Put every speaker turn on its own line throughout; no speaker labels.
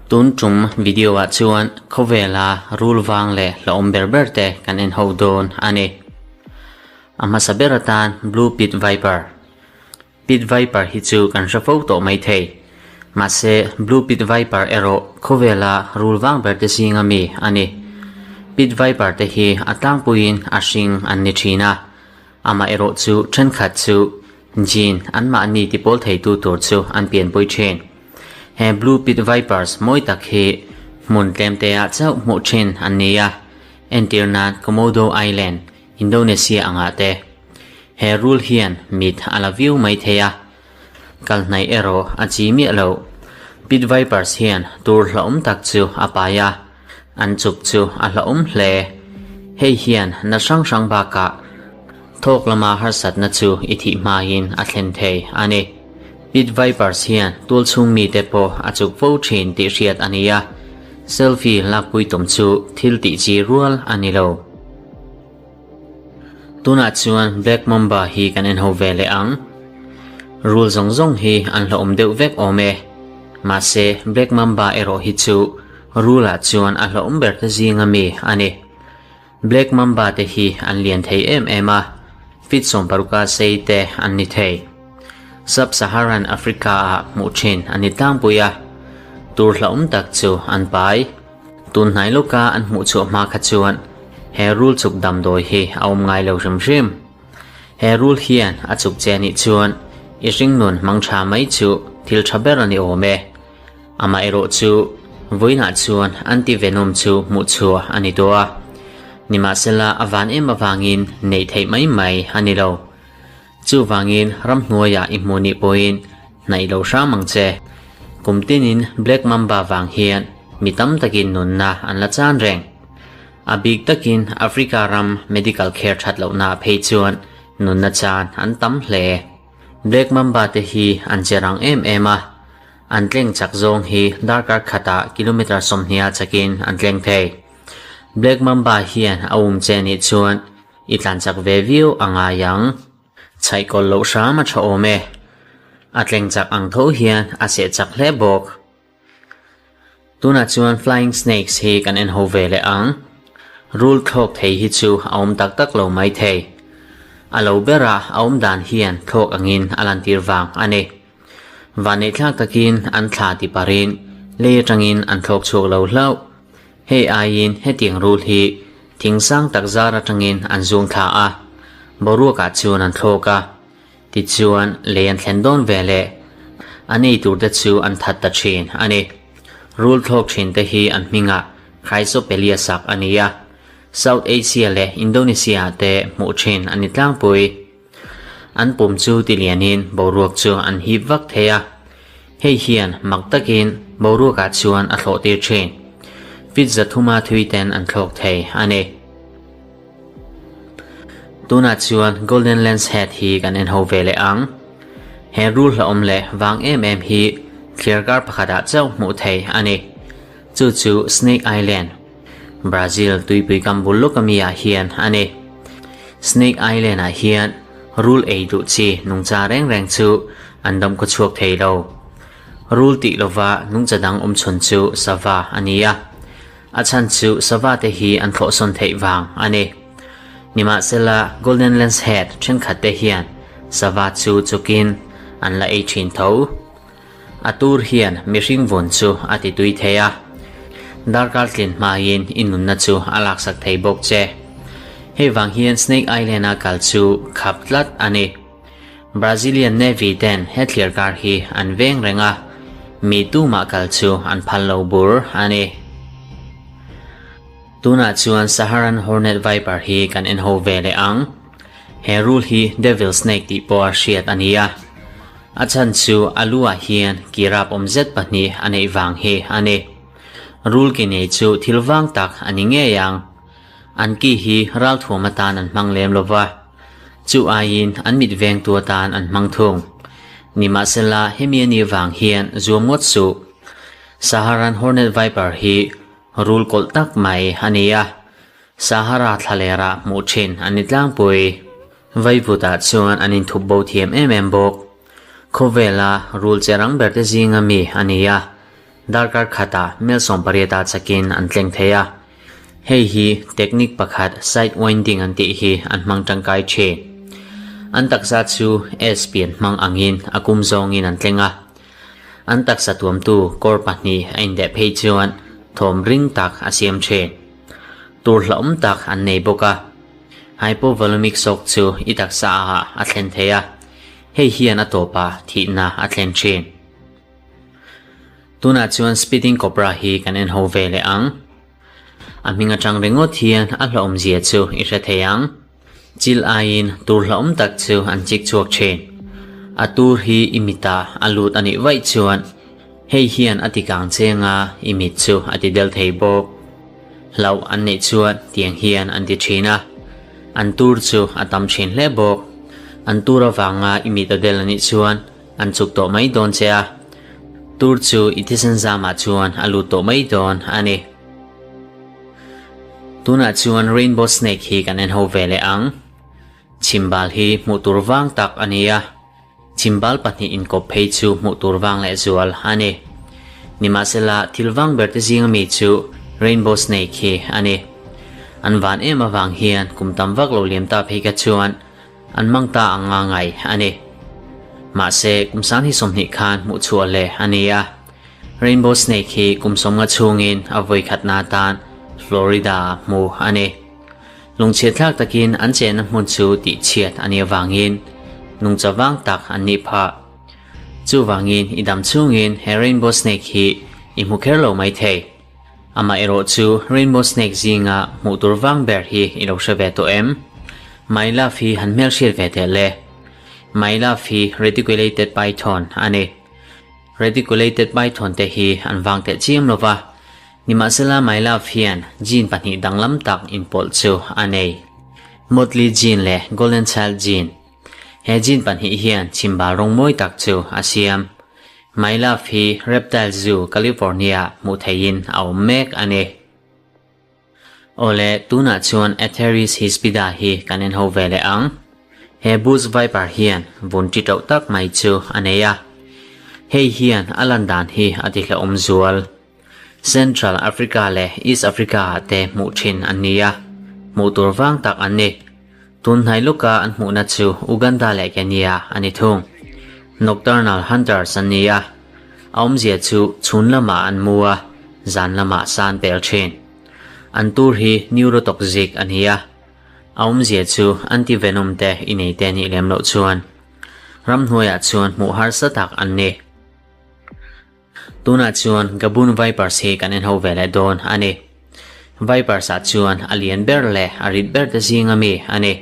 Tun tum video ah chuan khawvela rul vang leh hlauhawm ber ber te kan en ho dawn a ni. A hmasa ber atan Blue Pit Viper. Pit Viper hi chu kan hre fo tawh mai thei. Mahse, Blue Pit Viper erawh khawvela rul vang ber te zinga mi a ni. Pit Viper te hi a tlangpuiin a hring an ni thin a, amaherawh chu thenkhat chu gene anmahni tipawl theitu tur chu an pianpui thin. He Blue Pit Vipers mawi tak hi hmun tlemteah chauh hmuh thin an ni a, entir nan Komodo Island, Indonesia angah te. He rul hian mit a la viau mai thei a, kal hnaih erawh a chi miah lo. Pit Vipers hian tur hlauhawm tak chu a pai a, an chuk chu a hlauhawm hle. Hei hian na hrang hrang bakah thawk lama harsatna chu i thih hmain a thlen thei a ni. Pit Vipers hian tual chhung mite pawh a chuk fo thin tih hriat a ni a, selfie lakpui tum chu thil tih chi rual a ni lo. Tunah chuan Black Mamba hi kan en ho ve leh ang. Rul zawng zawng hi an hlauhawm deuh vek awm e. Mahse, Black Mamba erawh hi chu rulah chuan a hlauhawm ber te zinga mi a ni. Black Mamba te hi an lian thei em em a, feet 16 sei te an ni thei. Sub-Saharan Africa-ah hmuh thin an ni tlangpui a, tur hlauhawm tak chu an pai. Tun hnai lawka an hmuh chhuah hma kha chuan he rul chuk damdawi hi a awm ngai lo hrim hrim. He rul hian a chuk che anih chuan i hringnun hmang tha mai chu thil tha ber a ni awm e. Amaherawh chu vawiinah chuan anti-venom chu hmuh chhuah a ni tawh a. Nimahsela a van em avangin neih theih mai mai a ni lo. Chuvangin ramhnuaiah i hmuh nih pawhin hnaih lo hram ang che. Kum tinin Black Mamba vang hian mi tam takin nunna an la chan reng. A bik takin Africa ram medical care that lohna phei chuan nunna chan an tam hle. Black Mamba te hi an che rang em em a, an tleng chak zawng hi darkar khatah kilometre 20 chakin an tleng thei. Black Mamba hian a um che nih chuan I tlan chak ve viau a ngai ang. Chhaih kawl loh hram a tha awm e. A tleng chak ang tho hian a seh chak hle bawk. Tunah chuan flying snakes hi kan en ho ve leh ang. Rul thlawk thei hi chu a awm tak tak lo mai thei. A lo bera a awm dan hian thlawk angin a lantir vang a ni. Vanneihthlak takin an thla ti parin lei atangin an thlawk chhuak lo hlauh. Hei aiin hetiang rul hi thing sang tak zar atangin an zuang thla a, boruakah chuan an thlawk a, tichuan lei an thlen dawn ve leh an ei tur te chu an that ta thin a ni. Rul thlawk thin te hi an hmingah Chrysopelea sak a ni a, South Asia leh Indonesia ah te hmuh thin a ni tlangpui. An pum chu ti lianin boruak chu an hip vak thei a, hei hian mak takin boruakah chuan a thlawh tir thin. Feet 300 thui ten an thlawk thei a ni. Tunah chuan Golden Lancehead hi kan en ho ve leh ang. He rul hlauhawm leh vang em em hi thliarkar pakhatah chauh hmuh thei a ni. Chu chu Snake Island, Brazil tuipui kam bul lawk ami ah hian a ni. Snake Island ah hian rul ei duh chi nungcha reng reng chu an dam khaw chhuak thei lo. Rul tih lova nungcha dang awm chhun chu sava a ni a. A chhan chu sava te hi an thlawhsawn theih vang a ni. Nimahsela Golden Lancehead thenkhat te hian sava chu chukin an la ei thin tho. A tur hian mihring vun chu a ti tui thei a, darkar tlin hmain i nunna chu a laksak thei bawk che. Hei vang hian Snake Island-a kal chu khap tlat a ni. Brazilian Navy ten he thliarkar hi an veng reng a, mi tumah kal chu an phal lo bur a ni. Tunah chuan Saharan Hornet Viper hi kan en ho ve leh ang. He rul hi Devil Snake tih pawha hriat a ni a. A chhan chu a lu ah hian ki rap awm zet pahnih a neih vang hi a ni. Rul ki nei chu thil vang tak a ni ngei ang. An ki hi ralthuam atan an hmang lem lo va, chu aiin an mit vengtu atan an hmang thung. Nimahsela hemi a nih vang hian zuam ngawt suh. Saharan Hornet Viper hi rul kawlh tak mai a ni a, Sahara thlalerah hmuh thin an ni tlangpui. Vaivutah chuan an inthup bo thiam em em bawk. Khawvela rul che rang berte zinga mi a ni a, darkar khatah mel sawmpariata chakin an tleng thei a. Hei hi technique pakhat side winding an tih hi an hmang tangkai thin. An taksa chu S pian hmang angin a kum zawngin an tleng a. An taksa tuamtu kawr pahnih a indeh phei chuan thawm ring tak a siam thin. Tur hlauhawm tak an nei bawk a. Hypovolemic shock chu i taksa ah a thlen thei a, hei hian a tawpah thihna a thlen thin. Tunah chuan Spitting Cobra hi kan en ho ve leh ang. A hming atang ringawt hian a hlauhawmzia chu i hre thei ang. Chil aiin tur hlauhawm tak chu an chik chhuak thin. A tur hi i mitah a lut a nih vaih chuan hei hian a ti kang cheng a, i mit chu a ti del thei bawk. Hlauh an neih chuan tiang hian an ti thin a, an tur chu a tam thin hle bawk. An tur avanga i mit a del a nih chuan an chuk tawh mai dawn che a, tur chu i thisen zamah chuan a lut tawh mai dawn a ni. Tunah chuan Rainbow Snake hi kan en ho ve leh ang. Chhimbal hi hmuh tur vang tak a ni a, chhimbal pahnih inkawp phei chu hmuh tur vang leh zual a ni. Nimahsela thil vang ber te zinga mi chu Rainbow Snake hi a ni. An van em avang hian kum tam vak lo liam ta phei kha chuan An mang ta ang nga ngai a ni. Mahse, kum sang hi 20 khan hmuh chhuah leh a ni a. Rainbow Snake hi kum sawmnga chhungin a vawi khatna atan Florida-ah hmu a ni. Lungchhiatthlak takin an chenna hmun chu tihchhiat a nih avangin nungcha vang tak an nih phah. Chuvangin i dam chhungin he Rainbow Snake hi i hmu kher lo mai thei. Amaherawh chu Rainbow Snake zinga hmuh tur vang ber hi i lo hre ve tawh em? My Love hi han hmelhriat ve teh le. My Love hi Reticulated Python a ni. Reticulated Python te hi an vang teh chiam lo va, nimahsela My Love hian gene pahnih danglam tak inpawlh chu a nei. Motley gene leh Golden Child gene. He gene pahnih hian chhimbal rawng mawi tak chu a siam. My Love hi Reptile Zoo, California hmuh theihin a awm mek a ni. Awle, tunah chuan Atheris hispida hi kan en ho ve leh ang. He Bush Viper hian vun ṭi ṭauh tak mai chu a nei a. Hei hian a lan dan hi a ti hlauhawm zual. Central Africa leh East Africa ah te hmuh thin an ni a, hmuh tur vang tak an ni. Tun hnai luka an hmuhna chu Uganda leh Kenya a ni thung. Nocturnal hunters an ni a, a awmzia chu chhun lamah an mu a, zan lamah san pel thin. An tur hi neurotoxic a ni a, a awmzia chu anti-venom te i nei te nih lem loh chuan ramhnuaiah chuan hmuh harsa tak an ni. Tunah chuan Gabon Vipers hi kan en ho ve leh dawn a ni. Vipers ah chuan a lian ber leh a rit ber te zinga mi a ni.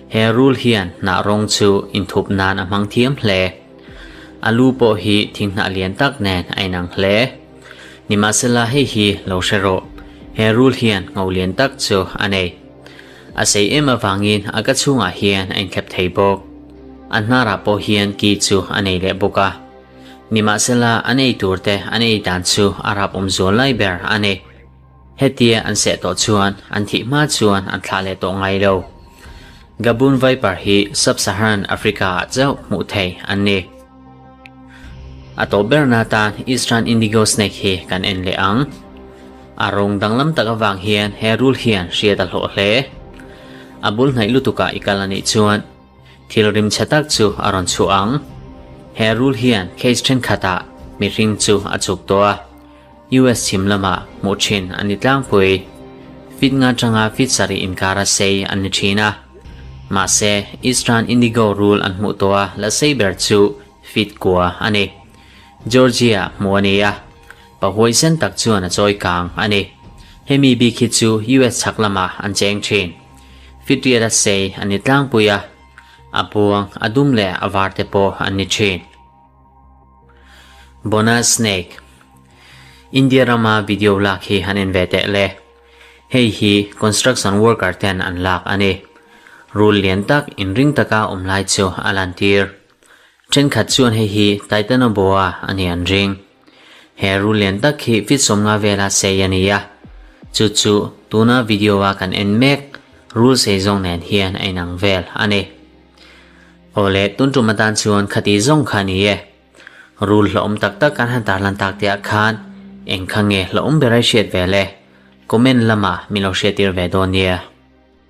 He rul hian hnah rawng chu inthup nan a hmang thiam hle. A lu pawh hi thinghnah lian tak nen a inang hle. Nimahsela hei hi lo hre rawh, he rul hian ngho lian tak chu a nei. A sei em avangin a ka chhungah hian a inthlep thei bawk. A hnarah pawh hian ki chu a nei leh bawk a. Nimahsela, an ei turte an ei dan chu a rap awm zual lai ber a ni. Hetia an seh tawh chuan an thih hma chuan an thlah leh tawh ngai lo. Gaboon Viper hi Sub-Saharan Africa-ah chauh hmuh theih an ni. A tawp berna atan Eastern Indigo Snake hi kan en leh ang. A rawng danglam tak avang hian he rul hian hriat a hlawh hle. A bul hnaih lutukah i kal a nih chuan Thil rimchhe tak chu a rawn chhuah ang. He rul hian case thenkhatah mihring chu a chuk tawh a, US chhim lamah hmuh thin a ni tlangpui. Feet nga atanga feet sarih inkara sei an ni thin a. Mahse, Eastern Indigo rul an hmuh tawh a la sei ber chu feet kua a ni. Georgia hmuh a ni a, pa huaisen tak chuan a chawi kang a ni. Hemi bik hi chu US chhak lamah an cheng thin. Fitial a sei a ni tlangpui a, a buang, a dum leh a var te pawh an ni thin. Bonus Snake India rama video lak hi han en ve teh le. Hei hi construction worker ten an lak a ni. Rul lian tak inring taka awm lai chu a lantir. Thenkhat chuan hei hi Titanoboa a ni an ring. He rul lian tak hi feet 50 vela sei a ni a, chu chu tuna video a kan en mek rul sei zawng nen hian a inang vel a ni. Awle, tun tum atan chuan khati zawng kha a ni e. Rul hlauhawm tak tak kan han tarlan tak tih ah khan eng kha nge hlauhawm ber ai hriat ve le? Comment lamah min lo hriattir ve dawn nia.